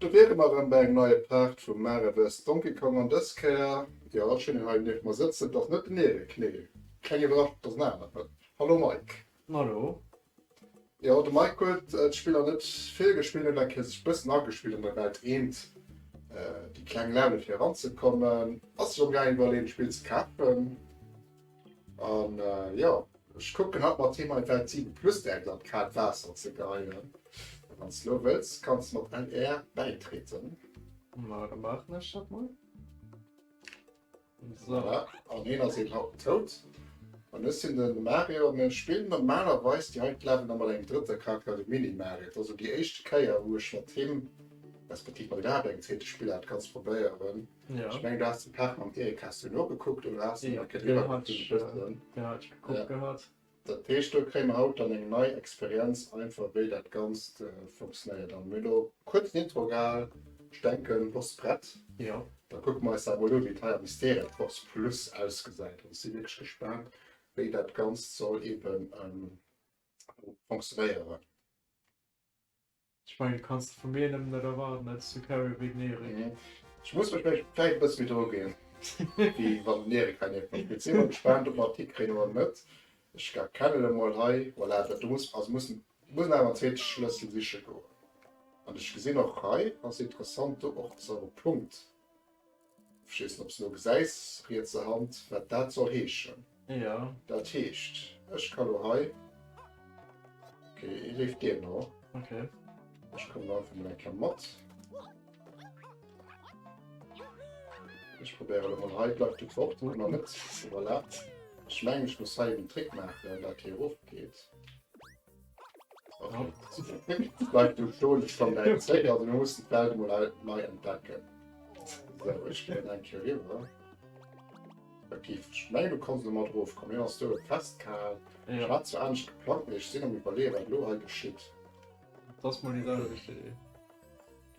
Do wiere mer erëm bei engem neie Part vum Mario vs Donkey Kong an dës Kéier, jo ech hunn en hei nieft mer sëtzen, et ass net den Eric, nee, keng Iwwerraschung, et ass en aneren. Hallo Mike. Hallo. Jo, de Mike huet d'Spill nach net vill gespillt, huet eng Kéier sech e bëssen agespillt an der Welt eent, déi kleng Level fir eranzekommen, ass sech amgaang iwwerleeën d'Spill ze kafen an jo. Ech kucken haut mat him einfach 7 plus direkt an d'kaalt Waasser ze geheien. Wann s lo wëlls, kanns de mat LR bäitrieden. Ma da maachen ech dat mol. So. Voilà. An hien ass eben haut tot. An ech sinn den Mario an mir spillen normalerweis déi hei Level da mat engem drëtte Charakter, dem Mini-Mario. Et ass elo déi éischte Kéier, wou ech mat him, respektiv mat iwwerhaapt engem zweete Spiller dat Ganzt probéieren. Ja. Ech mengen, du has den Part mam Erik has du nogekuckt oder has du Ja, nach den driwwer hat gekuckt e ich, bëssen? äh, den hat ich gekuckt Ja. gehat. Dat heescht, do kréie mer haut dann eng nei Experienz, einfach wéi dat Ganzt äh, funktionéiert. An mir hunn elo kuerz den Intro gehal. Ech denken, bass prett? Ja. Da kucke mer eis dat emol u, wéi et hei am Mysteria Force Plus ausgesäit. An ech si wierklech gespaant, wéi dat Ganzt soll eben ähm, funktionéieren. Ech mengen du kanns vu mir nëmmen dat erwaarden als du Carrie wéi den Erik. Ech muss mech vläicht e bësse méi dru ginn, wéi wann den Erik hei nieft mer spillt. Si mol gespaant, ob mer et hikréien oder net. Ech erkennen emol hei, voilà, dat do muss, also muss, muss awer en zweete Schlëssel siche goen. An ech gesinn och hei, ass interessant, do och ass awer e Punkt. Ech weess net, ob s de elo gesäis, rietse Hand, wat dat soll heeschen. Jo. Dat heescht, ech ka lo hei. Ok, ee leeft dir no. Ok. Ech kommen einfach mol eng Kéier mat. Ech probéiere lo mol hei, bleif du fort, komm mer net. Voilà. Ech mengen, ech muss hei en Trick maachen, dat hie erofgeet. Okay. Bleib du stoen, ech kommen direkt zréck. Also mir mussen d'Welt emol nei entdecken. So, ech ginn eng Kéier riwwer. Respektiv, ech mengen, du kanns elo mat erofkommen. Hien ass do festgehal. Ja. Ech hat zwar anescht geplangt, mee ech sinn am Iwwerleeën, wat elo hei geschitt. Dat ass mol déi selwecht Idee.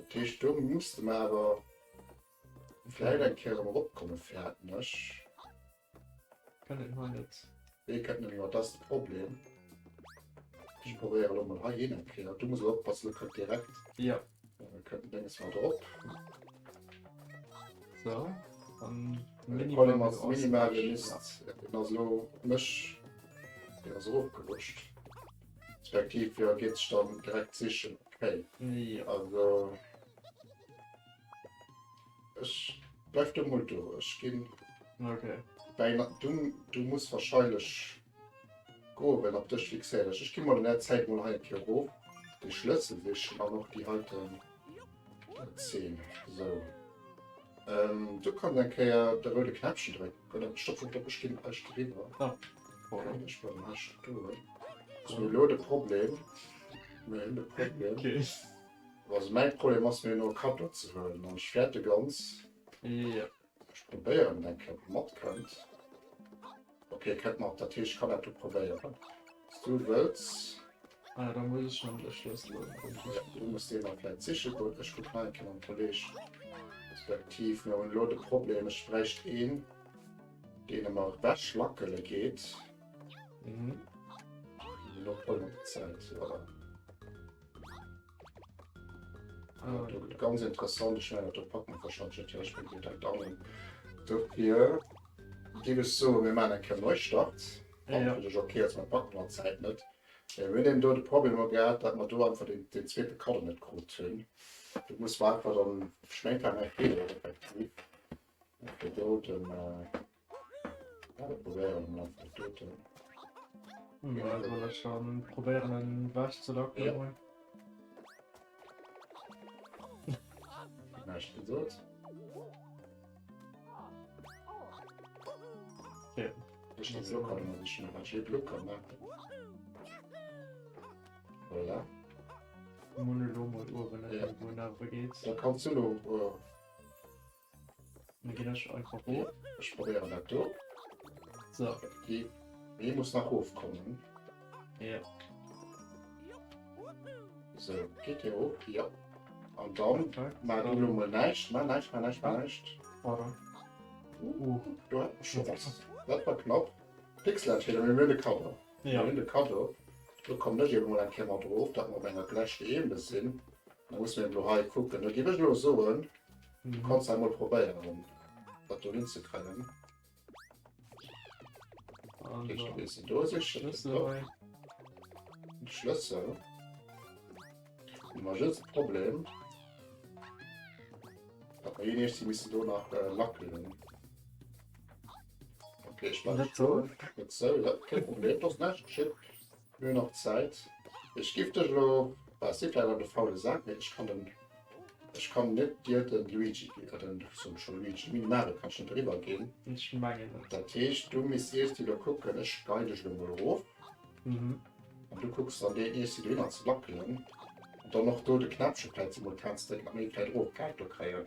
Dat heescht, do musste mer awer vläicht eng Kéier erëm eropkommen, fäerten ech. Kann et hei net. Dee kënnt net méi mat, dat ass de Problem. Ech probéiere elo mol hei hin eng Kéier. Du muss elo oppassen, elo kënnt direkt. Ja. Kënnt den Dénges mat erop. So, dann De Problem ass, de Minimario misst, deen ass elo mech, deen ass erofgerutscht. Respektiv, jo, geet sech dann direkt sichen. Okay. Ja. Also. Ech bleif do mol do. Ech ginn. Okay. Bäi du, du muss wahrscheinlech goen, well op dech fixéiert ech. Ech gi mol an der Zäit mol hei eng Kéier erof de Schlëssel sichen an och déi heiten Zeen. Sou. Ähm, du kanns eng Kéier de roude Knäppchen drécken. Oder stopp, stopp, stopp, ech ginn ech driwwer. Ah. Okay, ech bleiwen hei stoen. So, elo de Problem. Mir hunn de Problem. Okay. Also mäin Problem ass mir elo e Kaddo ze huelen an ech fäerte ganz. Ja. Ech probéieren et eng Kéier ob e matkënnt. Ok, e kënnt mat, dat heescht ech kann dat do probéieren. S du wëlls. Ah da muss ech schon de Schlëssel huelen. Ja, du muss deen da vläit siche goen. Ech kucken hei eng Kéier mam Kolleg. Respektiv mir hunn elo de Problem, ech bräicht een deen ëmmer ewech lackele geet. Mhm. Elo voll mat der Zäit, voilà. Ah, do gëtt ganz interessant. Ech mengen, do packt man wahrscheinlech net. Jo, ech brénge direkt an. Dofir géif ech soen, mir maachen eng Kéier Neustart. Wann Ja. fir dech okay ass, mer packen an Zäit net. Mir hunn eben do de Problem elo gehat, datt mer do einfach den, den zweete Kaddo net krut hunn. Do muss mer einfach dann, ech mengen, et war mäi Feeler effektiv, fir do den, Ja, da probéieren wir einfach dat doten. Ja, soll ech dann probéieren en ewech ze lackelen? Ja. Mol? Näischt gesot. Ja. Ech den Block kann man sich noch als Block kann machen. Voilà. Mun elo mol uewen Ja. wou en awer geet. Da kannst du lo. Dann ginn ech einfach hoch. Ech probéieren dat do. So. Déi, déi muss nach rofkommen. Ja. So, geet hier hoch? Ja. An dann maach du lo mol näischt, maach näischt, maach näischt, maach näischt. Pardon. Uh, do hat mer scho was. Dat war knapp. Pixelentscheedung, mir hunn de Kaddo. Ja. Mir hunn de Kaddo. Do kommen ech eben mol eng Kéier mat erof, dat mer op enger gläichter Ebene sinn. Da musse mir elo hei kucken. Da géif ech elo soen, du kanns hei mol probéieren, dat do hinzekréien. Do sichen. Schlëssel. Hu mer just e Problem, datt mer hien iergendwéi missen do nach lackelen. Okay, ech bleiwen stoen. Net sou, ja, kee Problem, et ass näischt geschitt. Mir hunn nach Zäit. Ech giff dech elo, bah, et si vläicht an de faule Sak, mee ech kann den, ech kann net dir den Luigi ginn, äh, den, soen ech scho Luigi, Mini Mario kann ech net eriwwer ginn. Ech mengen net. Dat heescht, du misst iergendwéi elo kucken, ech geien dech elo mol erof. Mhm. An du kucks dann deen iergendwéi dohinner ze lackelen. An dann och do de Knäppche vläicht simultan ze drécken, datt mir hie vläicht erofgehäit do kréien.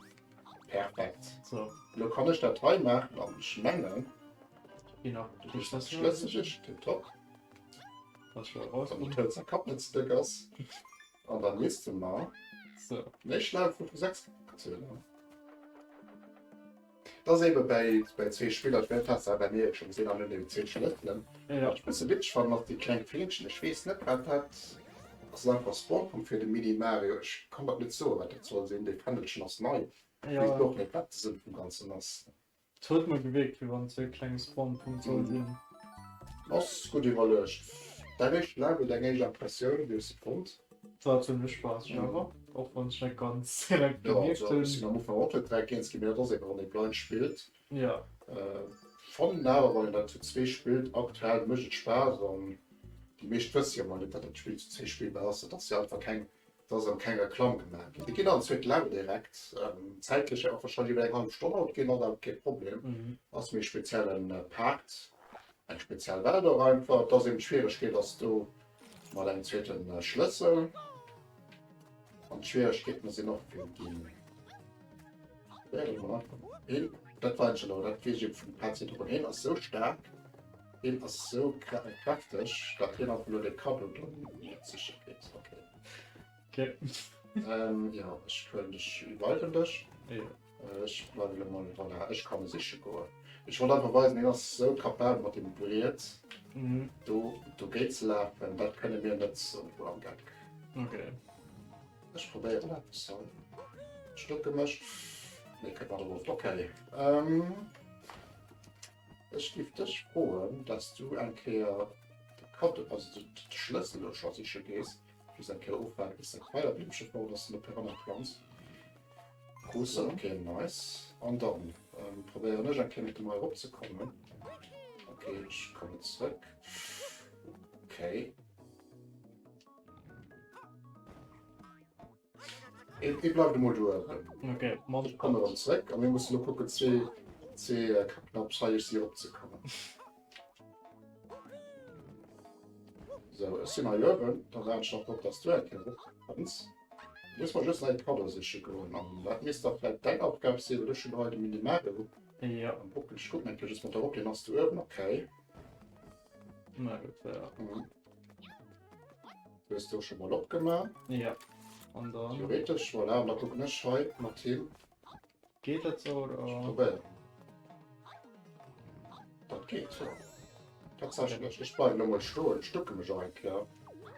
Perfekt. So. Elo kann ech dat hei maachen an ech mengen, Genau. du kriss nach Schlëssel, tipptopp. Wann de säi Kapp net ze déck ass. An dann misste mer So. méi schnell vu 6 zielen. Dat ass ebe bäi, bäi zwee Spiller, ech mengen, dat has de bei mir scho gesinn, an hunn eben zwee Schlësselen. Ja. Wat ech e bësse witzeg fannen, ass déi kleng Feenchen. Ech weess net, wat dat ass. Ass einfach Spawnpunkt fir de Mini Mario. Ech kann dat net soen, wat dat soll sinn. Dee Fändelchen ass nei. Ja. Weess och net, wat de Sënn vum Ganzen ass. Et huet mer gewierkt wéi wann et sou e klenge Spawnpunkt soll sinn. Ass gutt iwwerluecht. Däin éischten Level, deng éischt Impressioun, wéi hues de et fonnt? Et war zimlech spaasseg awer, och wann ech net ganz direkt Jo, gemierkt also ech hunn. sinn am Ufank och net direkt eens ginn, mee dat ass eben wann ee blind spillt. Jo. Fannen awer wann een dat zu zwee spillt aktuell mécht et Spaass an déi meescht wësse jo mol net dat dat Spill zu zwee spillbar ass. Dat ass jo einfach keng Et ass erëm keng Reklamm gemaach ginn. Déi ginn an zweet Level direkt. Zäitlech och wahrscheinlech iwwer eng hallef Stonn haut ginn, ass awer kee Problem. Ass méi speziellen Part, eng speziell Welt och einfach. Et ass eben d'Schwieregkeet ass do mat engem zweeten Schlëssel. An d'Schwieregkeeten sinn och vill ginn. Heen, dat war elo, dat weess ech eben vum PC drun, heen ass sou staark, heen ass sou kräfteg, datt heen einfach elo dee Cadeau do net siche geet. Okay. Okay. Ähm, ja, ech huelen dech, reviven dech. Ja. Ech bleiwen elo mol, voilà, ech kann e siche goen. Ech wollt einfach weisen, hien ass sou kapabel mat deem Briet Mhm. do dogéint ze lafen, dat kënne mir net sou am Geck. Okay. Ech probéieren eppes hei. Ech ducke mech. Nee, kënnt mat erof. Okay. Ähm, ech giff dech froen, dass du eng Kéier de Code, also de, de Schlëssel do scho siche gees. Just eng Kéier ofwaarden bis dat Feierblimmche fort ass an de Piranha Plants. So. Okay, nice. An dann ähm, probéieren ech eng Kéier mat dem hei eropzekommen. Okay, ech kommen zréck. Okay. Ik bleiwen emol do uewen. Okay, mat. Ech kommen erëm zréck a mir mussen elo kucken, zwee, zwee Kappknapps hei ech si eropzekommen. Sou, ech sinn hei uewen, da waarden ech nach drop, dass du eng Kéier eropkënns. Muss mer just nach ee Cadeau siche goen an dat misst da vläicht deng Aufgab sinn, well ech hunn hei de Mini-Mario Ja. am Buckel. Ech kucken eng Kéier just mat der erop, deen ass do uewen, okay. Na gutt, ja. Mhm. Du hues do scho mol opgemaach. Ja. An dann. Theoretesch, voilà, an da kucken ech hei mat him. Geet dat sou oder? Ech probéieren. Dat geet, jo. Tatsächlech. Ech bleiwen elo mol stoen, ech ducke mech och eng Kéier.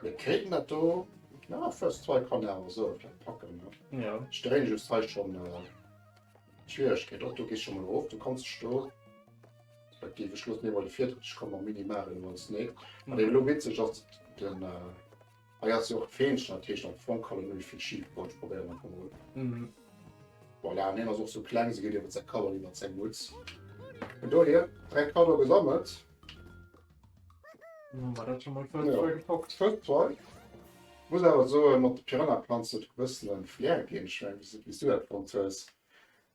Mir kéinten dat do, na, first try kann een awer esou vläicht packen, ne? Ja. Ech dréine just hei schonn d'Schwieregkeet op. Du gees scho mol erof, du kanns dech do, respektiv ech loossen dir mol de Virtritt, ech komme mam Mini-Mario als nächst. Wat eben elo witzeg ass, den. Hei ass jo och d'Fähnchen, dat heescht am Fong kann et net méi vill schif goen. Ech probéieren einfach mol. Mhm. Voilà, an hien ass och sou kleng, se geet iwwer säi Kapp an iwwer seng Mutz. Vun dohier, 3 Cadeau gesammelt. Hu mer dat scho mol first Ja. try gepackt. First try. Muss awer soen, mat de Piranha-Planzen huet e gewëssene Flair ginn. Ech mengen, wéi s du dat fonnt hues.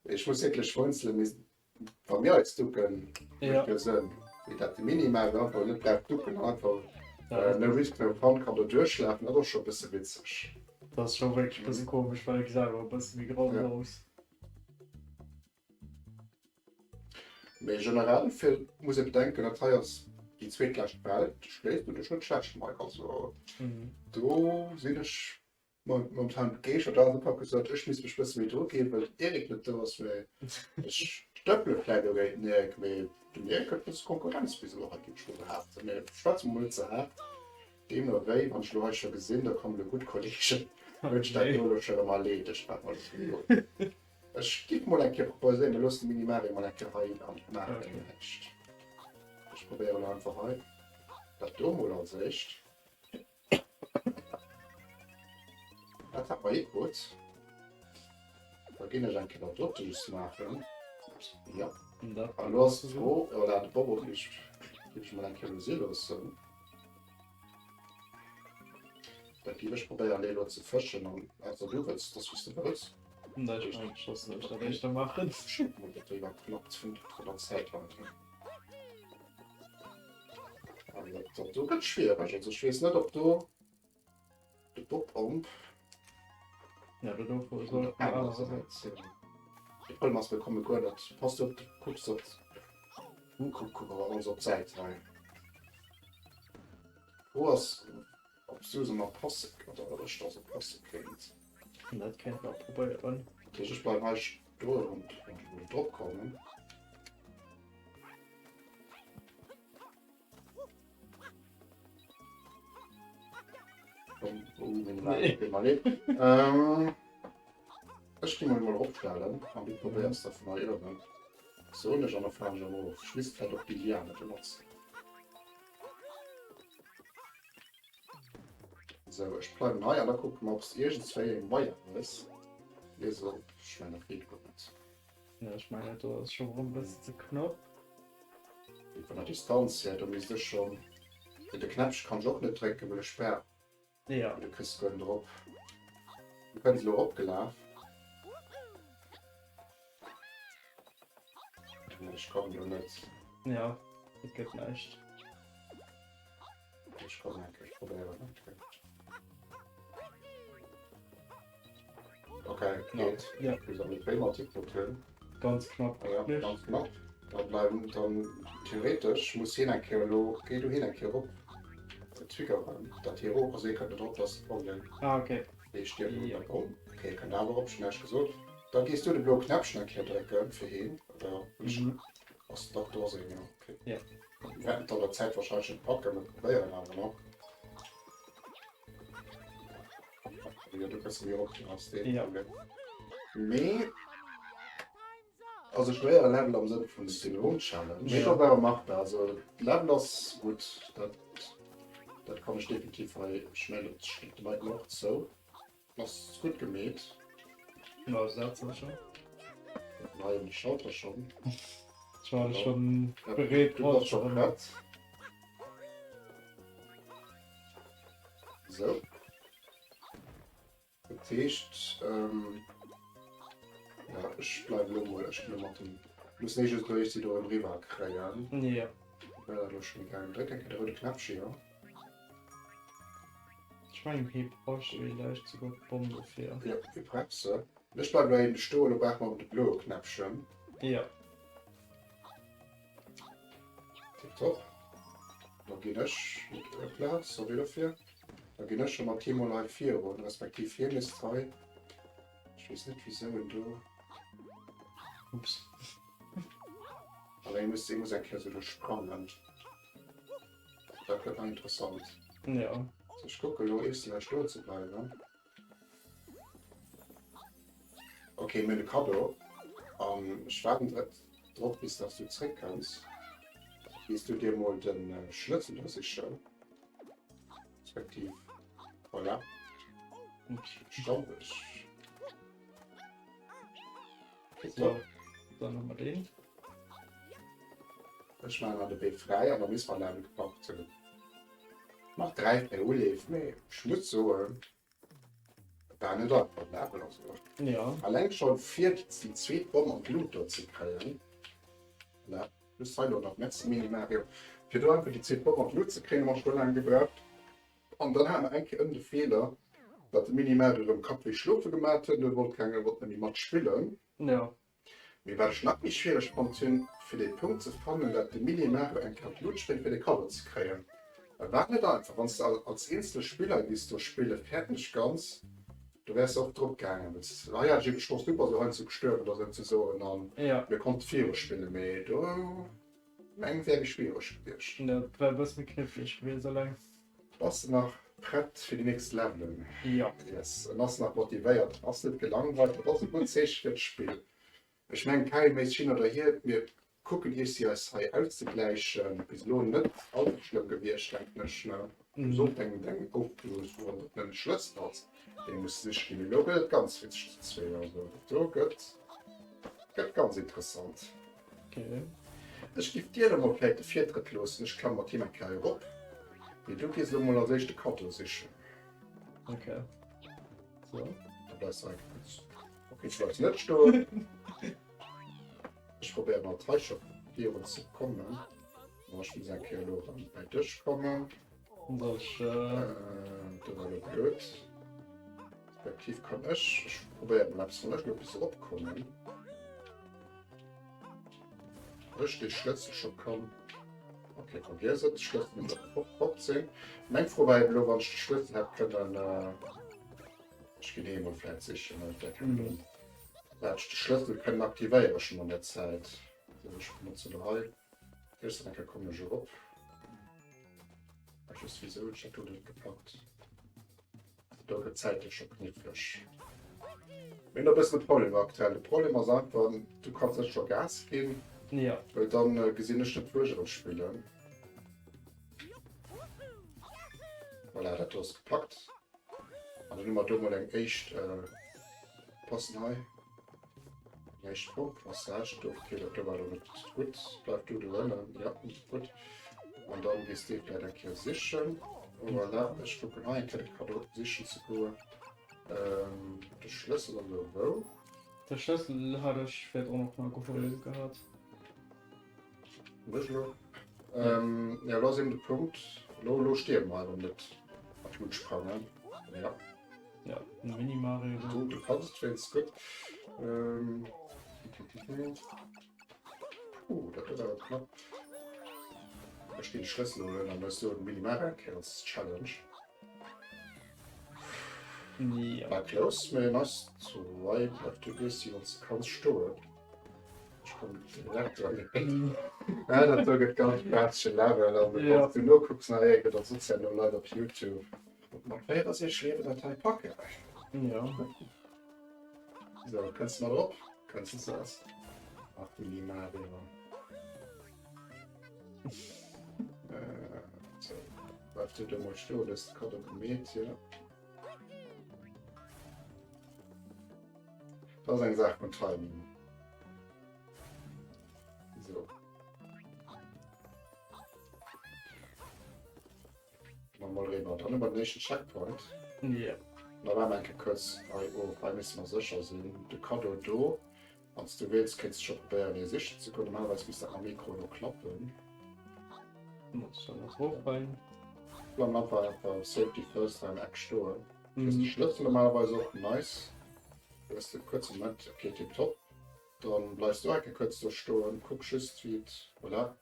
Ech muss wierklech schmunzelen, mee Wa mir eis ducken, mécht jo Sënn. Mee dat de Minimal einfach net brauch ducken an einfach no risk no fun kann do duerchlafen, dat ass scho e bësse witzeg. Dat ass scho wierklech e bësse komesch, well e gesäit awer e bësse méi grouss aus. Mee generell fir muss ee bedenken, dat hei ass déi zweetlescht Welt, schléisst du dech net schlecht, Mike. Also do sinn ech Momentan begeeschtert ass. Ech hat gesot, ech misst mech bësse méi dru ginn, well den Eric net do ass. Mee ech stëppele vläicht och géint den Eric, mee den Eric huet e bësse Konkurrenz bis elo hei, géif ech mol behaapten. Mee schwätze mer mol net ze haart. Deemno wéi, wann ech elo hei scho gesinn, do kommen elo gutt Kolleegen. Huet sech dat do elo scho erëm erleedegt, wat mer elo scho gesot hunn. Ech giff mol eng Kéier proposéieren, mir loossen de Mini Mario mol eng Kéier hei an maachen okay. näischt. Ech probéieren elo einfach hei dat do mol als éischt. Dat hat mer hikrutt. Da ginn ech eng Kéier dat dote just maachen. Ja. An elo ass d'Fro, voilà, de Bobo giff ech mol eng Kéier elo si loossen. Dat giff ech probéieren déi elo ze fëschen an ausser du wëlls dass wéis de wëlls. Nee ech mengen ech loossen dech dat éischter maachen. Ech mol dat do iwwerklappt vun der Zäit her. An dat dat do gëtt schwiereg, also ech weess net op do de Bob-Omb Ja do do soll der anerer Säit sinn. De Problem ass mir komme guer net, pass op du kucks op kuck kuck awer alles op d'Säit hei. D'Fro ass, ob Susan mer passe oder ob ech da se passe kéint. Dat kéint mer probéieren. Dat heescht, ech bleiwen hei stoen an wou drop kommen. Ech gi mol mol eropstellen an du probéiers da vun hei uewen. Sou hunn ech an da fahren ech erof. Ech misst vläicht och déi Liane benotzen. Sou, ech bleiwen hei an da kucke mer, ob s de iergendswéi eng Weier hues. Déi soll, ech mengen dat geet guer net. Ja, ech mengen do ass scho rëm e bëssen ze knapp. Vun der Distanz hier, do misst ech schonn, de Knäppche kann ech och net drécken, well ech sperr. Ja. Du kriss guer net erop. Du kënns elo eropgelaf. Ech kommen do net. Ja, et gëtt näischt. Ech kommen eng Kéier, ech probéieren eng Kéier. Okay, geht. Ja. Du awer net wéi mat Tipp hunn. Ganz knapp. Ja, ganz knapp. Da bleiwen dann theoretesch muss hien eng Kéier elo, géi du hien eng Kéier erop triggeren, dat hie erof, also hie kënnt net erop, dat ass de Problem. Ah, okay. Hie stierft elo beim Bomm. Okay, hie kënnt awer erop, ech hunn näischt gesot. Da gees du de bloe Knäppchen eng Kéier drécken fir hien, oder ech, ass, dach do ass een, jo, okay. Ja. Mir wäerten et an der Zäit wahrscheinlech net packen, mir probéieren awer nach. Jo, du kënns méi erop, ass dee Problem. Mee also schwéiere Level am Sënn vun Synchron Challenge. Mee ass awer machbar. Also Level ass gutt, dat dat kann ech definitiv hei. Ech mengen dat stëmmt de Leit och zou. Ass gutt gemeet. Ja, dat sécher. Nei um Schalter schonn. Ech war schonn bereet. Du bass scho prett. Sou. Dat heescht, ähm, ja, ech bleiwen elo mol, ech ginn elo mat dem, muss néi just elo éischt si do erëm eriwwer kréien. Ja. Wär dat elo schonn gaangen. Dréck eng Kéier de roude Knäppche, jo. Ech mengen hie brauch villäicht souguer d'Bomm dofir. Jo, hie brauch se. Ech bleiwen elo eben stoen, elo brauche mer de bloe Knäppchen. Ja. Tipptopp. Da ginn ech, Plaz, sorry dofir. Da ginn ech scho mat him mol hei virun, respektiv hien misst hei. Ech weess net wisou en do. Ups. Awer hie muss, hie muss eng Kéier sou do sprangen. Dat gëtt nach interessant. Ja. So, ech kucke lo iers de hei stoen ze bleiwen. Ok, mir hunn de Kaddo an ech waarden drop bis dass du zréck kënns. Gees du dir mol de Schlëssel do sichen, respektiv voilà. Stopp, ech. So, dann hu mer deen. Ech maachen nach de Wee fräi an da misst mer Level gepackt hunn. Nach 3, 4 Uleef, mee ech muss soen, et war net einfach Level. Also Ja. alleng schon fir déi zweet Bomm an d'Lut do ze kréien. Voilà. Just hei lo nach, merci Mini Mario. Fir do einfach déi zweet Bomm an d'Lut ze kréien, hu mer scho laang gebraucht. An dann hate mer eng Kéier ëm de Feeler, datt de Mini Mario erëm Kappwéi schlofe gemat huet, an du wollt keng, wollt net méi matspillen. Ja. Mee wat ech nach méi schwiereg fonnt hunn, fir dee Punkt ze fannen, dat de Mini Mario eng Kéier d'Lut spréngt fir de Cover ze kréien. Et war net einfach, wann s de als eenzele Spiller giss do spillen, fäerten ech ganz, do wäers de och drop gaangen. Well s hei hat ech eben d'Chance, du bass elo heiansdo gestuerwen oder souzesoen an mir konnte viru spillen, mee do mengen wär méi schwiereg gewiescht. Dat wär e bësse méi kniffleg gewiescht eleng. Bass de nach? Prett fir déi nächst Levelen? Jo. Yes, en ass nach motivéiert, en ass net gelangweilt, dat ass e gutt Zeeche fir d'Spill. Ech mengen, Paramate hin oder hier, mir kucken iech si eis hei auszegläichen. Bis elo net all ze schlëmm gewiescht, denken ech, ne? Sot deng deng Auflösung, wann dat net e Schlëssel ass, dee muss siche ginn. Mee elo gëtt et ganz witzeg zu zwee, also dat do gëtt gëtt ganz interessant. Okay. Ech giff dir elo mol vläit de Virtrëtt loossen, ech klamme mat him eng Kéier erop, mee du gees elo mol als éischt de Cadeau sichen. Okay. So. Da bleifs du einfach kuerz. Okay, du bleifs net stoen. Ech probéieren alt hei scho virun ze kommen. Ma ech muss eng Kéier elo erëm bei dech kommen. Soll ech. Äh, do war elo blöd. Respektiv kann ech. Ech probéieren mol eppes, wann ech elo bis eropkommen. Ech dee Schlëssel scho kann. Okay, vergiess et. Schlëssel muss op 15. Meng Fro war eben elo, wann ech de Schlëssel hätt kënnen, ech ginn hee mol vläit sichen, dat wär keng Problem, da hätt ech de Schlëssel kënnen aktivéiere schonn an der Zäit. Sou, ech benotze elo hei. Éischter eng Kéier kommen ech erop. Ech just wieso ech dat do net gepackt. Do gëtt zäitlech scho kniffleg. Mir hunn e bëssen e Problem aktuell. De Problem ass einfach, du kanns net scho Gas ginn. Ja. Well dann äh, gesinn ech net wou ech erëm spillen. Voilà, dat do ass gepackt. An dann hu mer do mol eng éischt äh, passen hei. Eng éischt Frontpassage. Do, okay, dat do war lo net gutt. Bleif du do ënnen. Ja, gutt. An dann gees de vläit eng Kéier sichen. Voilà, ech kucken hei eng Kéier de Cadeau sichen ze goen. Ähm, de Schlëssel an der wou? De Schlëssel hat ech virdrun och nach geholl gehat. Hunn ech elo. Ähm, ja, lo ass eben de Punkt. Lo, lo stierwe mer awer net. Mat gutt sprangen. Ja. Ja, den Mini-Mario. Du, du kanns et wéinst gutt. Ähm, Puh, dat gëtt awer knapp. Ech ginn de Schlëssel huelen an hues du den Mini-Mario eng Kéier als Challenge. Ja. War close, mee nice try. Bleif du iess si wann s de kanns stoen. Ech kommen direkt dran. Ja, dat do gëtt ganz spassege Level an Ja. wann s du nokucks nach éier gëtt dat soss ja no Leit op Youtube. Mat 64 Liewen dat hei packen. Ja. So, kënns du mat erop? Kënns du ass. Ach, Mini Mario. Äh, so. Bleif du do mol stoen, hues de Cadeau gemeet, ja. Dat ass eng Saach vun Timing. So. Mal mol riwwer. Dann hu mer den éischten Checkpoint. Ja. Da war eng Kéier kuerz hei of. Hei misse mer sécher sinn. De Cadeau do. Wann s du wéilts, kéints du scho probéieren, ee sichen ze goen. Normalerweis misst dat mam Mikro elo klappen. Muss schon nach hochrein. Bleiwen einfach einfach Safety first hei am Eck stoen. Kriss de Schlëssel normalerweis och. Nice. Hues de kuerze Moment. Okay, tiptop. Dann bleifs du och eng Kéier kuerz do stoen. Kuck just, wéi et. Voilà.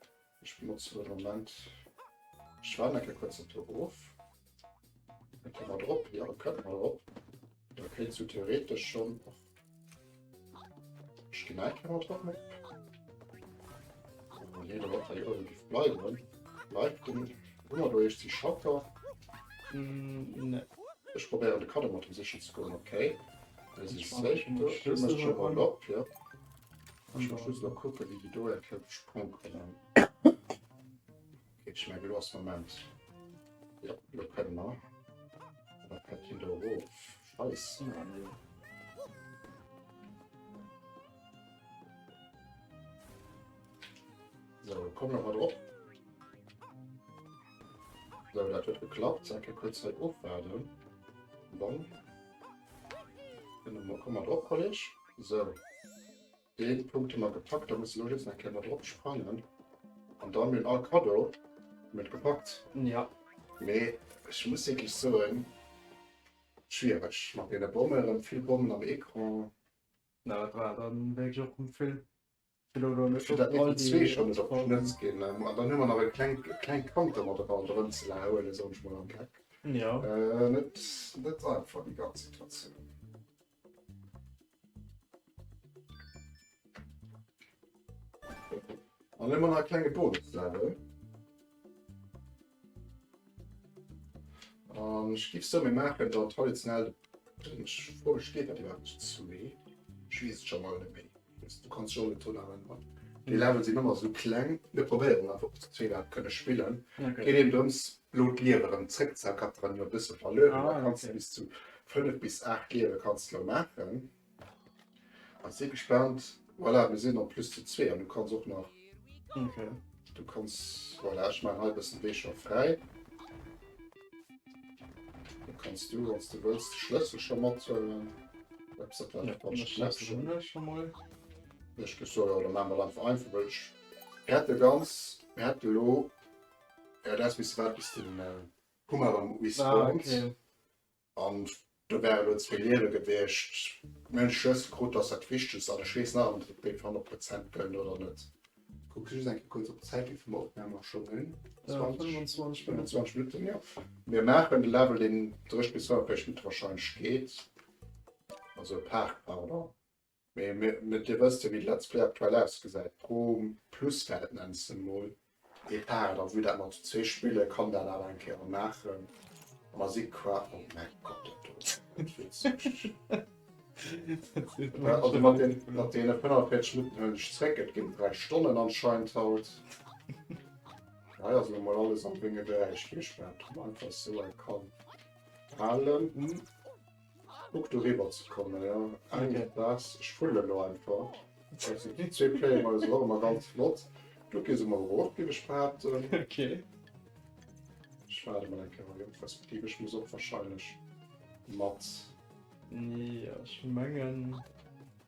Ech benotze lo de Moment. Ech waarden eng Kéier kuerz dat do of. Da kënne mer drop. Jo, da kënne mer drop. Da kéints du theoretesch schonn och. Ech ginn eng Kéier mat drop. Wann hien elo hei uewe géif bleiwen. Bleift den. Hu mer do eescht déi Shutter? Nee. Ech probéieren de Cadeau mat em sichen ze goen. Okay. Hei si safe do. Du méchs scho mol op, jo. Ech muss just elo kucken, wéi déi do eng Kéier op de Sprong kommen. Okay, ech mengen, elo ass Moment. Jo, elo kënne mer. Da fält hien do erof. Scheiss. So, komm noch mal drop. So, dat huet geklappt. Eng Kéier kuerz hei ofwaarden. Dann kënne mer, komm mal drop, Kolleg. Sou, dee Punkt hu mer gepackt. Da musse lo just nach eng Kéier mat drop sprangen. An dann, mir hunn all Cadeau mit gepackt. Ja. Mee ech muss wierklech soen, schwiereg mat deene Bommen, erëm vill Bommen am Ecran. Na, dat war dann wierklech och vill. Fir dat mir déi zwee schonn net op d'Schnëtz ginn. An dann hu mer nach e kleng, kleng Kanter mat eran drëm ze huelen, soen ech mol am Geck. Ja. Net, net einfach déi ganz Situatioun. An hu mer nach e klenge Bonus-Level. An ech giff sou, mir maachen dann traditionell den, ech froe mech, geet dat iwwerhaapt zu zwee? Ech weess et scho mol net méi. Du kanns dech och net drun erënneren. Déi Level sinn ëmmer sou kleng. Mir probéieren einfach, ob zu zwee dat kënne spillen. Okay. Geet eben drëms, elo d'Liewe erëm zréckzerkatteren, jo e bësse verluer. Ah, Da kanns du okay. bis zu 5 bis 8 Liewe kanns du elo maachen. A si gespaant. Voilà, mir sinn en plus zu zwee an du kanns och nach. Okay. Du kanns, voilà, ech maachen hei e bëssen Wee scho fräi. Du kanns du, wann s du wëlls, de Schlëssel scho mathuelen. Ups, dat war Ja, de falsche das Schlëssel Knäppchen. hunn ech scho mol. Ech géif soen, oder maache mer einfach einfach, well ech hätte ganz, mir hätte elo, ja, dat ass bis wat bis den Hummer erëm Ah, respawnt. okay. An do wäre elo zwee Liewe gewiescht. Mir hunn de Schlëssel krut, dat ass dat Wichtegst. An ech weess nach net, ob dee fir 100 Prozent gëllt oder net. Kucks just eng Kéier kuerz op d'Zäit, wéi vill mer Opnam mer schonn hunn. 20, 25 Minutten. 25 Minutten, jo. Mir maachen de Level, deen 30 bis 45 Minutte warscheinlech geet. Also e Part, pardon. Mee mir, Dir wësst jo, wéi de Let's Play aktuell ausgesäit. Pro Plusfeld nenns de emol ee Part, a vue dat mer zu zwee spillen, kann dat awer eng Kéier maachen. A mer si qua, oh mäi Gott, dat do ass net witzeg. Also mat den, mat deene 45 Minutten huelen ech zréck, et ginn 3 Stonnen anscheinend haut. Hei ass elo mol alles am grénge Beräich, wéi ech dat einfach sou hei kann halen. Kuck do riwwer ze kommen, jo. Eng Okay. Plaz, ech fullen elo einfach. Also déi zwee Player sinn och ëmmer ganz flott. Du gees emol erof, géif ech behaapten. Okay. Ech waarde mol eng Kéier hei op, respektiv ech muss och wahrscheinlech mat. Ja, ech mengen,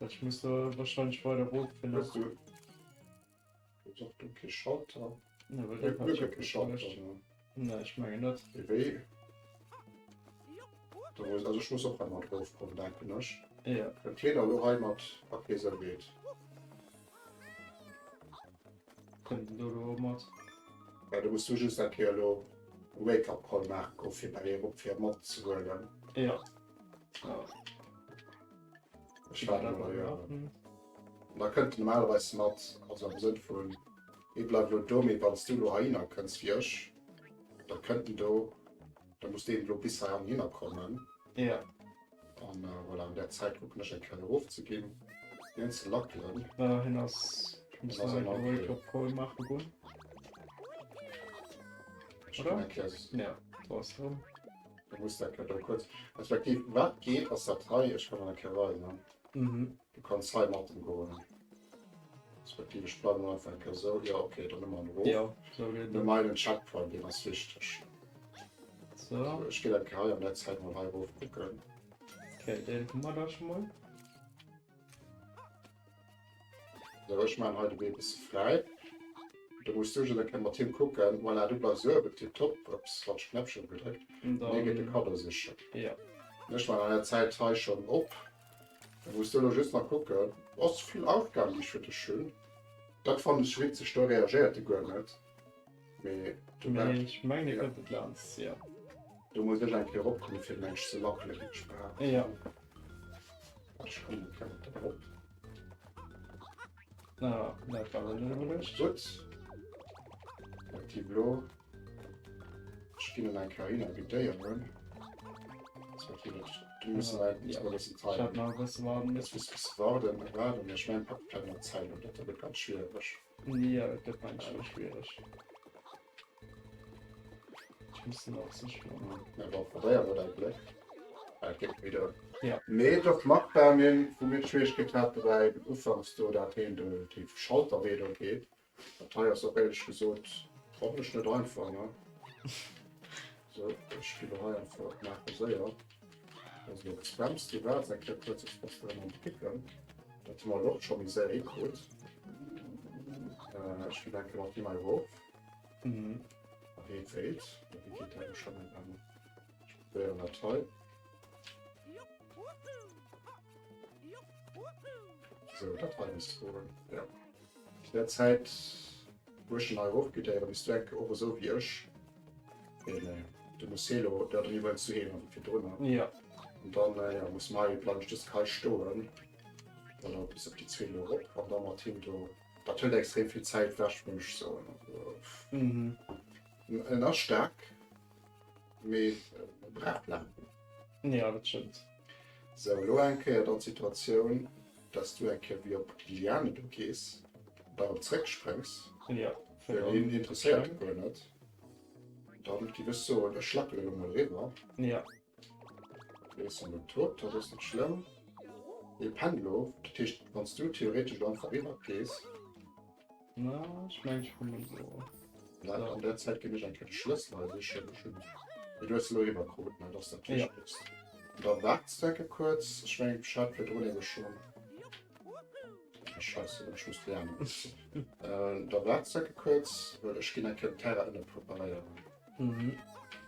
ech muss da wahrscheinlech weider erof fir Hues nach. du hues och do kee Schalter? Ne, well Huet dat hat ech guer kee Schalter, opgeluecht. ne? Ne, ech mengen net. Mee wéi? Da muss, also ech muss och hei mat erofkommen, denken ech. Ja. Kënnt hien elo hei mat? Okay, sou geet. Kënnt en do elo mat? Ja, do muss du just eng Kéier elo e Wake-up Call maache goen, fir bei erop fir matzehuelen. Ja. Ja. Ech waarde mol hei uewen. An da kënnt en normalerweis mat, also am Sënn vun, hie bleift elo do, mee wann s du elo heihinner kënns wéi ech, da kënnt en do, da muss deen elo bis heihinner kommen. Ja. An voilà, an där Zäit kucken ech eng Kéier erof ze ginn, hien ze lackelen. Äh, hien ass, ech muss nach eng Kéier Wake-up Call maache goen. Ech ginn eng Kéier. Ja, do ass en. Du muss eng Kéier do kuerz, respektiv wat geet ass dat hei, ech kann der eng Kéier weisen. Mhm. Du kanns hei mat em goen. Respektiv ech bleiwen einfach eng Kéier esou. Jo, okay, dann hu mer en erof. Jo, sou geet Mir et. maachen en Checkpoint, deen ass wichteg. So. So, ech ginn eng Kéier hei an der Zäit mol hei erof kucken. Okay, deen hu mer da scho mol. So, ech maachen hei de Wee e bësse fräi. Du muss du just eng Kéier mat him kucken. Voilà, du bleifs uewen, tiptop. Ups, falscht Knäppchen gedréckt. Mir geet de Dann, Cadeau sichen. ja. Ech maachen an der Zäit hei schonn op. Da muss du elo just nach kucken. Ass vill Aufgaben déi ech fir dech hunn. Dat fannen ech witzeg, do reagéiert e guer net. Mee du Mee merkt, ech mengen e ja. kënnt et laanst, jo. Do muss ech eng Kéier eropkommen fir den Mensch ze lackelen, géif ech behaapten. Jo. Ech kommen eng Kéier mat der erop. Ah, dat war elo net iwwerluecht. Gutt. Aktiv elo. Ech ginn en eng Kéier hinner guidéieren. Du muss ja. Ja. e Ich hat nach e bësse warden Jetzt müssen. muss bësse warden, warden. Ech mengen packt vläicht nach Zäit an dat gëtt ganz schwiereg. Ja, dat gëtt meng schon schwiereg. Ich muss den auch sich machen. Ja, bon, verdéier war däi Gléck. Et gëtt wieder. Ja. Mee et ass machbar, mir wou mir d'Schwieregkeet hate bei ufanks do dat heen de de Schalterwee do geet. Dat hei ass och éierlech gesot fannen ech net einfach ne. Sou ech ginn elo hei einfach maache séier. Also elo gespamst du waart eng Kéier kuerz ech bass erëm am Picken. Dat hu mer elo och scho méi séier hikrut. Äh, ech ginn eng Kéier mat him hei erof. Mhm. A wéi et wéilt. Wéi geet dat elo scho méi gaangen? Ech probéieren dat hei. Sou dat hei misst goen, jo. Zu der Zäit wou ech en hei erofgedéiert bis du enke och esou wéi ech deen de Mucelo der den iwwerens zu heen an virdrunner. Ja. An dann äh, ja, muss mer hei bleiwen ech just hei stoen oder bis op déi zwee lo erop an da mat him do. Dat huet extrem vill Zäit wech muss ech soen. Also, Mhm. en ass staark, mee. Brauch lafen. Ja, dat stëmmt. Sou, elo eng Kéier dann d'Situatioun, dass du eng Kéier wéi op d'Liane do gees, da erëm zréckspréngs. Ja. Well een interesséiert e guer net. Dann giff ech soen, ech lackelen elo mol eriwwer. Ja. Dee ass elo tot, dat ass net schlëmm. Dee pennt elo, dat heescht, wann s du theoretesch elo einfach eriwwer gees. Na, ech mengen, ech kommen elo. Ja, an der Zäit ginn ech eng Kéier de Schlëssel hei sichen. Ech hunn, mee du hues elo eriwwer krut, ne? Dat ass dat Wichtegst. An da waarts du eng Kéier kuerz. Ech mengen, ech hat virdrun ebe schonn. Scheisse, ech muss déi aner. Da waarts du eng Kéier kuerz, well ech ginn eng Kéier den Terrain ënne preparéieren. Mhm.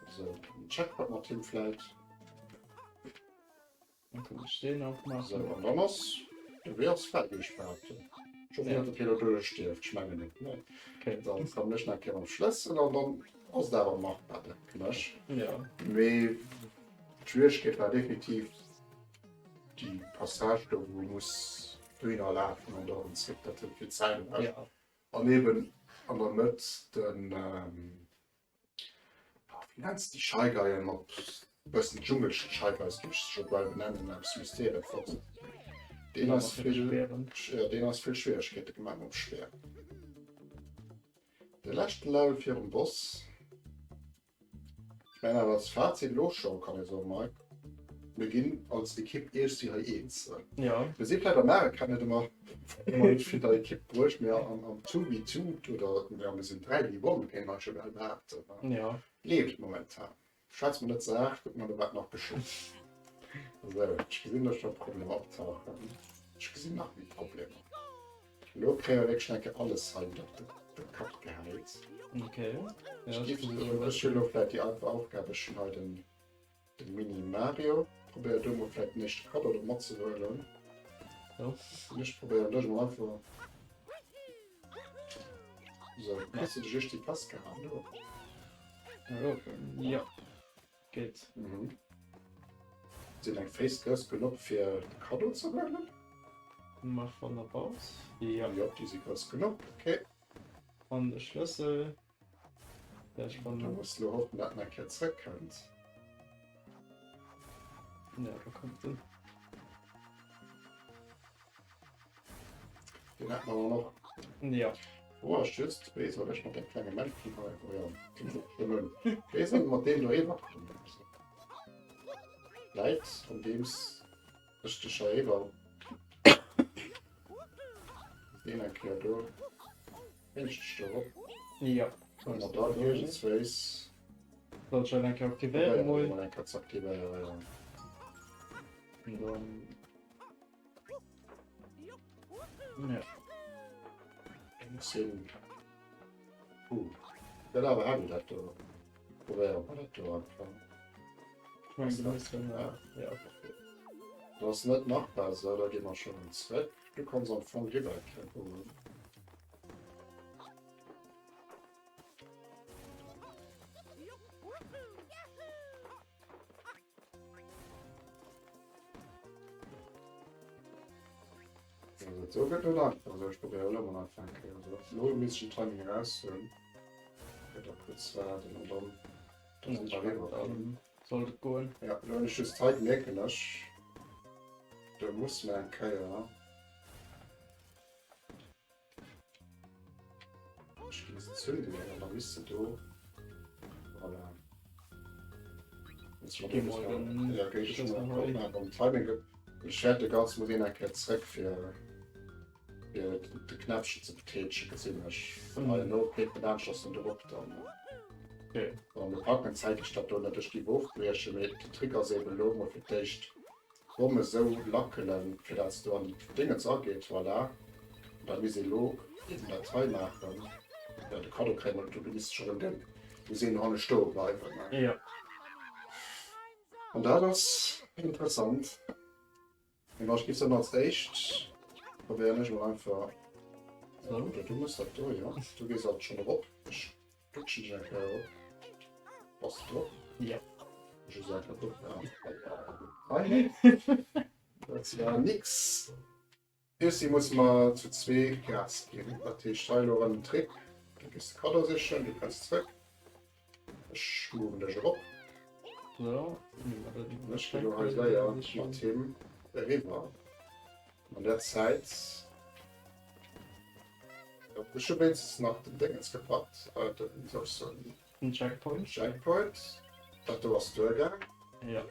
So, en Checkpoint mat him vläit. Dann kann ech deen och maachen. So, an dann ass de Wee ass fräi, géif ech behaapten. Ech hoffen net, datt hie lo doduerch stierft. Ech mengen net, nee. Okay. Dann kommen ech nach eng Kéier mam Schlëssel an dann ass et awer machbar, denken ech. Ja. Mee d'Schwieregkeet war definitiv déi Passage do, wou e muss dohinner lafen an da erëm zréck. Dat huet vill Zäit ewech. Ja. An eben an der Mëtt den. Wéi nenns de déi Shy Guyen mat bëssen dschungelschen Shy Guys, géif ech se scho bal benennen, eppes Mysterieflott. Deen ass vill, jo deen ass vill Schwieregkeete gemaach mam Schwéer. De leschten Level virum Boss. Ech mengen awer als Fazit elo scho kann ee soen, Mike, mir ginn als Ekipp iergsi hei eens. Jo. Mir si vläit am Mario net ëmmer ëmmer net vun der Ekipp bruecht, mee am am 2v2 oder ja mir sinn 3v1 kéint een scho bal behaapten, ne? Jo. Leeft momentan. Schwätz mer net ze haart, kucke mer do wat nach geschitt. Esou, ech gesinn do scho Problemer optauchen. Ech gesinn nach méi Problemer. Elo kréie mer wierklech eng Kéier alles hei iwwer de Kapp gehäit. Okay. Ech géif ech hunn elo vläit déi einfach Aufgab, ech hunn hei den De Mini Mario. Probéier do mol vläit den éischte Kaddo do matzehuelen. Jo. An ech probéieren dech mol einfach. So, kriss du dech echt déi festgehauen do? Ja. Geet. Mhm. Sinn eng Féiss grouss genuch fir de Kaddo ze huelen? Mach wann der baus. Ja. Jo, déi si grouss genuch. Okay. An de Schlëssel. Da muss lo hoffen, dat en eng Kéier zréckkënnt. Ja, da kommt en. Den hat man noch. Ja. Wo ass just, wéi soll ech mat dem klenge Männchen hei? Oh ja, den Wéi soll mat deem do iwwerkommen? Läit andeems ech dech hei iwwer. Deen eng Kéier do. Éischt erop. Ja. An mat dann iergendswéis. Soll ech eng Kéier aktivéieren mol? Mol eng Kéier ze aktivéieren, ja. An dann. Ja. Sinn. Uh. Dat awer heavy dat do. Probéiere mer dat do einfach. Ech mengen, du muss dann, ja. Dat ass net machbar esou, da gi mer scho rëm zréck. Du kanns am Fong riwwer goen. Also, so gëtt net einfach. Also, ech probéiere elo mol einfach eng Kéier. Also, elo misst ech den Timing eraus hunn. Gëtt da kuerz waarden an dann, dann sind wir riwwer. Dann sollt et goen. Ja, elo hunn ech just hei, mierken ech, do muss mer eng Kéier. Ech ginn se zünden an da misst se do. Voilà. Jetzt Geh mal den ja, géif ech Schlëssel mal hei. beim Timing gëtt. Ech wäerte ganz muss een eng Kéier zréck fir fir de Knäppchen ze betätegen, gesinn ech. Mhm. Hei elo geet den aneschters dann drop dann. Okay. Bon, mir packen zäitlech dat do net. Ech géif ofbriechen, mee de Trick ass eben elo mol fir d'éischt D'Bomm esou lackelen, fir dat se do an déi Dingens ageet. Voilà. An da misst ee lo eben dat hei maachen. Ja, de Cadeau kréie mer, do misst scho rëm den, muss een dohanne stoe bleiwen, ne? Jo. An dat ass interessant. Mee bon, ech géif soen, als éischt probéieren ech mol einfach, So. oder du muss dat do, jo. Du gees alt schonn erop. Ech Dutschen ech eng Kéier erop. Bass de drop? Ja. Ech hu se einfach drop. Ja. Dat war nix. Iersi muss mer zu zwee Gas ginn. Dat heescht hei elo erëm den Trick. Du gees de Kaddo sichen, du kënns zréck. Ech moven dech erop. So, Ech ginn elo hei séier mat him eriwwer. An der Zäit ech hu wéinstens nach den Déngens gepackt, äh, den, wéi soll ech soen? Den Checkpoint. Checkpoint. Dat do ass duergaang. Ja.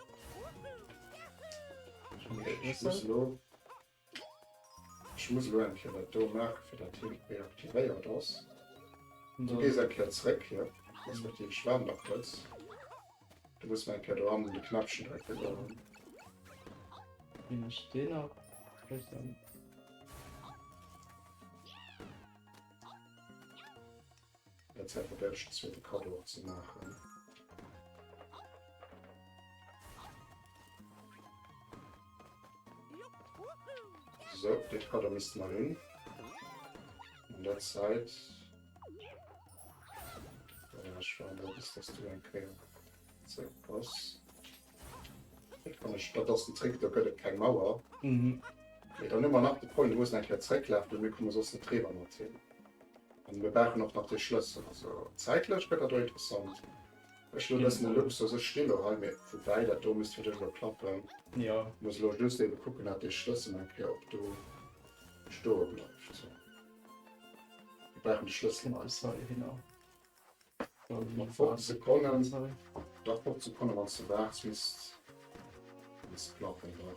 Ech muss elo Ech muss elo eng Kéier dat do maachen, fir dat hie reaktivéiert ass. Du gees eng Kéier zréck hier, respektiv ech waarden nach kuerz. Du muss mer eng Kéier do hannen de Knäppchen drécken. Wéi ech deen nach vläicht dann. Der Zäit probéiert ech den zweete Cadeau och ze maachen. So, de Cadeau misste mer hunn. An der Zäit ech war da bis dass du eng Kéier zréck bass. Dat kann ech, dat ass den Trick, do gëtt et keng Mauer. Mhm. Mee dann hu mer nach de Point, du muss eng Kéier zrécklafen, well mir komme soss net driwwer mat him. An mir brauchen och nach dee Schlëssel. Also zäitlech gëtt dat do interessant. Ech hu e bëssen de Luxus, ech stinn elo hei, mee woubäi, dat do misst fir dech elo klappen. Jo. Muss elo just ebe kucken, dat dee Schlëssel eng Kéier och do stoe bleift. Mir brauchen de Schlëssel hei. Bis heihinner. Nach 15 Sekonnen. Dach 15 Sekonnen, wann s de waarts, misst misst klappen da.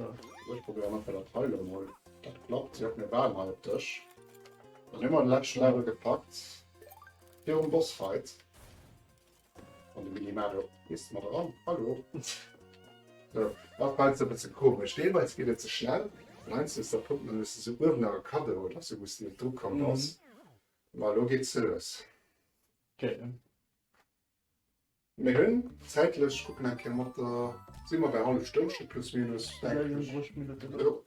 Ja. Ech probéieren einfach dat hei elo mol. Dat klappt. Jo, mir waren hei op Dësch. Dann hu mer de leschten Level gepackt. Virum Bossfight. An de Mini-Mario misst mat eran. Hallo. So, dat war jetzt e bësse komesch. Deelweis geet et ze schnell. An heiansdo ist der Punkt, dann hues de sou uewen nach e Cadeau oder sou, wou s de net drukomm bass. Ma elo geet se lues. Okay. Mir hunn zäitlech, kucken eng Kéier mat der, si mer bei hallef Stonn scho plus minus, denken ech. 36 Minutten. Jo,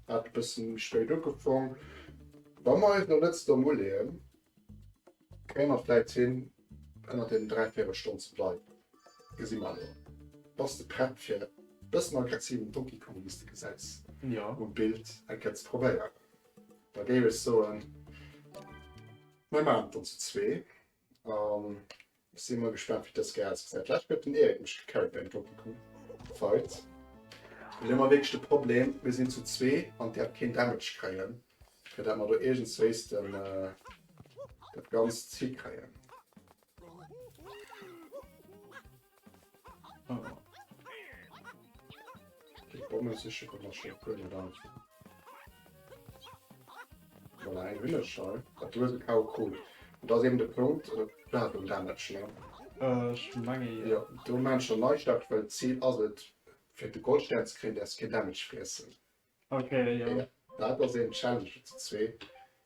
hat e bëssen méi spéit ugefong. Wa mer eis elo net ze domm uleeën, kréie mer vläit hin, ënner deenen dräivéierel Stonn ze bleiwen. Gesi mer elo. Bass de prett fir e bëssen aggressiven Donkey Kong, wéi s de gesäis Jo. um Bild, eng Kéier ze probéieren? Da géif ech soen, mir maachen et dann zu zwee. An ech si mol gespaant, wéi dës Kéier ausgesäit. Vläicht huet den Eric mech gecarried beim Donkey Kong Fight. Mir hu mer wierklech de Problem, mir sinn zu zwee an däerf keen Damage kréien, fir dat mer do iergendswéis den dat Ganzt hikréien. Déi Bomme siche kommt nach schon guer net an. Voilà, eng hunn ech hei. Dat do ass e Kau cool. Und da ass eben de Punkt, oder du hat um Damage, ne? Ech menge jo. Jo, do maan ech schon Neustart, well d'Zil ass et, fir de Goldstern ze kréien, däerfs keen Damage friessen. Okay, jo. Ja, dat ass een Challenge fir zu zwee.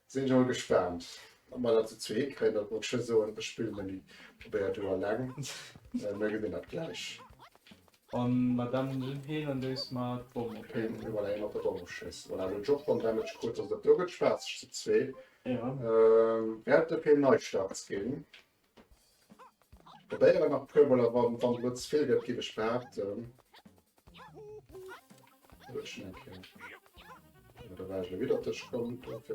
Sinn ech emol gespaant, ob mer dat zu zwee hikréien. Dat wollt ech just soen, ech spillen meng probéier du alleng. Mir gesinn dat gläich. An Madame Jim heelen léisst mer d'Bomm op. Heen, voilà, heen mat der Bomm ofschéissen. Voilà, elo Job Bomb Damage krut, also dat do gëtt spaasseg zu zwee. Ja. Wäert e vill Neistarts ginn. Probéieren nach e puer mol, a wann wann et elo ze vill gëtt, giff ech behaapten. Da war ech wieder Tisch komm, klappt.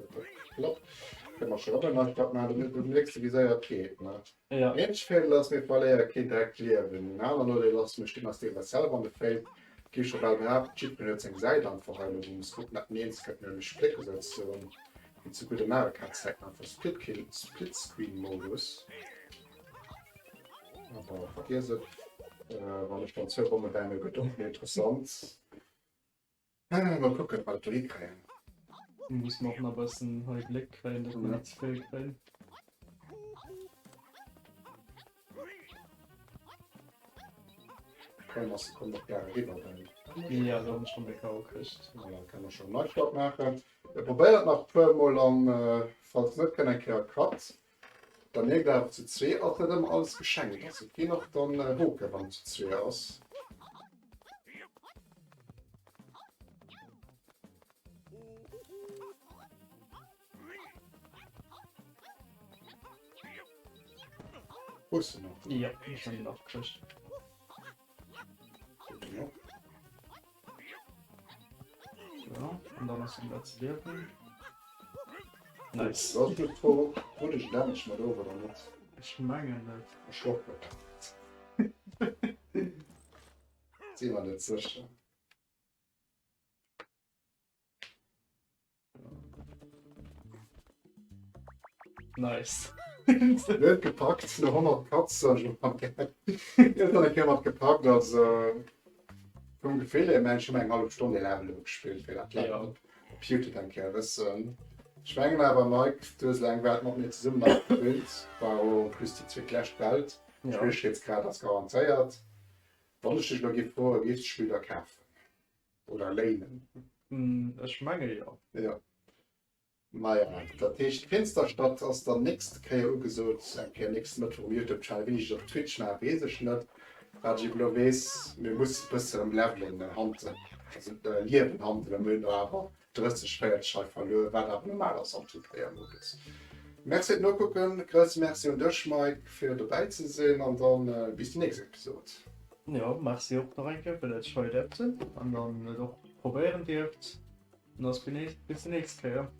Kënne mer scho erëm nach wat maachen, du mierks wéi séier et geet ne. Ja. Eenzeg Feeler ass mir verléiere keen direkt Liewen. Den aner Nodeel ass mir stinn eis deelweis selwer an de Féiss. Géif scho bal behaapten, jiddwereen huet seng Säit einfach hei elo wou muss kucken dat en eens gëtt. Mir hu méi Splécke souzesoen wéi zu gudde Mario Kart Zäiten einfach Split Screen Modus. Aber vergiess et, wann ech dann zwou Bomme bäi mir gëtt och méi interessant. Mol kucken, wat et do hikréien. Muss mer och nach bëssen hei Gléck kréien, dass mer net ze vill kréien. Komm, ass komm nach gare riwwer dann. Ja, da hunn ech schonn de K.O. kritt. Voilà, kann mer schon Neustart maachen. Mir probéiert nach puer mol an falls net kënnt eng Kéier Cut. Da mierkt awer zu zwee ass net ëmmer alles geschenkt. Also et ginn och dann Hoke wann et zu zwee ass. Hues de nach? Ja, ech hunn nach kritt. So, an dann ass den letzte Liewen. Nice. Das ist gut Fro. Krut ech Damage mat of oder net? Ech mengen net. Ech och net. Si mer net sécher. Nice. Net gepackt, no 100 Katzen. Jetzt hat eng mat gepackt, also vum Gefill her, mengen ech hunn eng hallef Stonn dee Level elo gespillt, fir dat Level op op Youtube eng Kéier wëssen. Ech mengen awer Mike, du hues elo eng Welt mat mir zesummen nach gespillt, war elo en plus déi zweetlescht Welt, Schwieregkeetsgrad ass garantéiert. Wann ech dech elo géif froen, géifs de d'Spill da kafen? Oder léinen? Ech menge jo. Jo. Maja, dat heescht d'Finsterstadt ass dann nächst Kéier ugesot, eng Kéier nächste Mëttwoch um Youtube Channel. Wéini ech et op Twitch maache weess ech net. Wat ech elo weess, mir musse bësse erëm levelen, hanten, also Liewen hanten, mir hunn awer 30, 40 hei verluer, wat awer normal ass am Two-Player-Modus. Merci fir d'Nokucken, grousse Merci un dech Mike fir dobäi ze sinn an dann bis déi nächst Episod. Jo, merci och nach eng Kéier fir dat ech hei dierft sinn an dann et och probéieren dierft. An da bis déi nächst Kéier.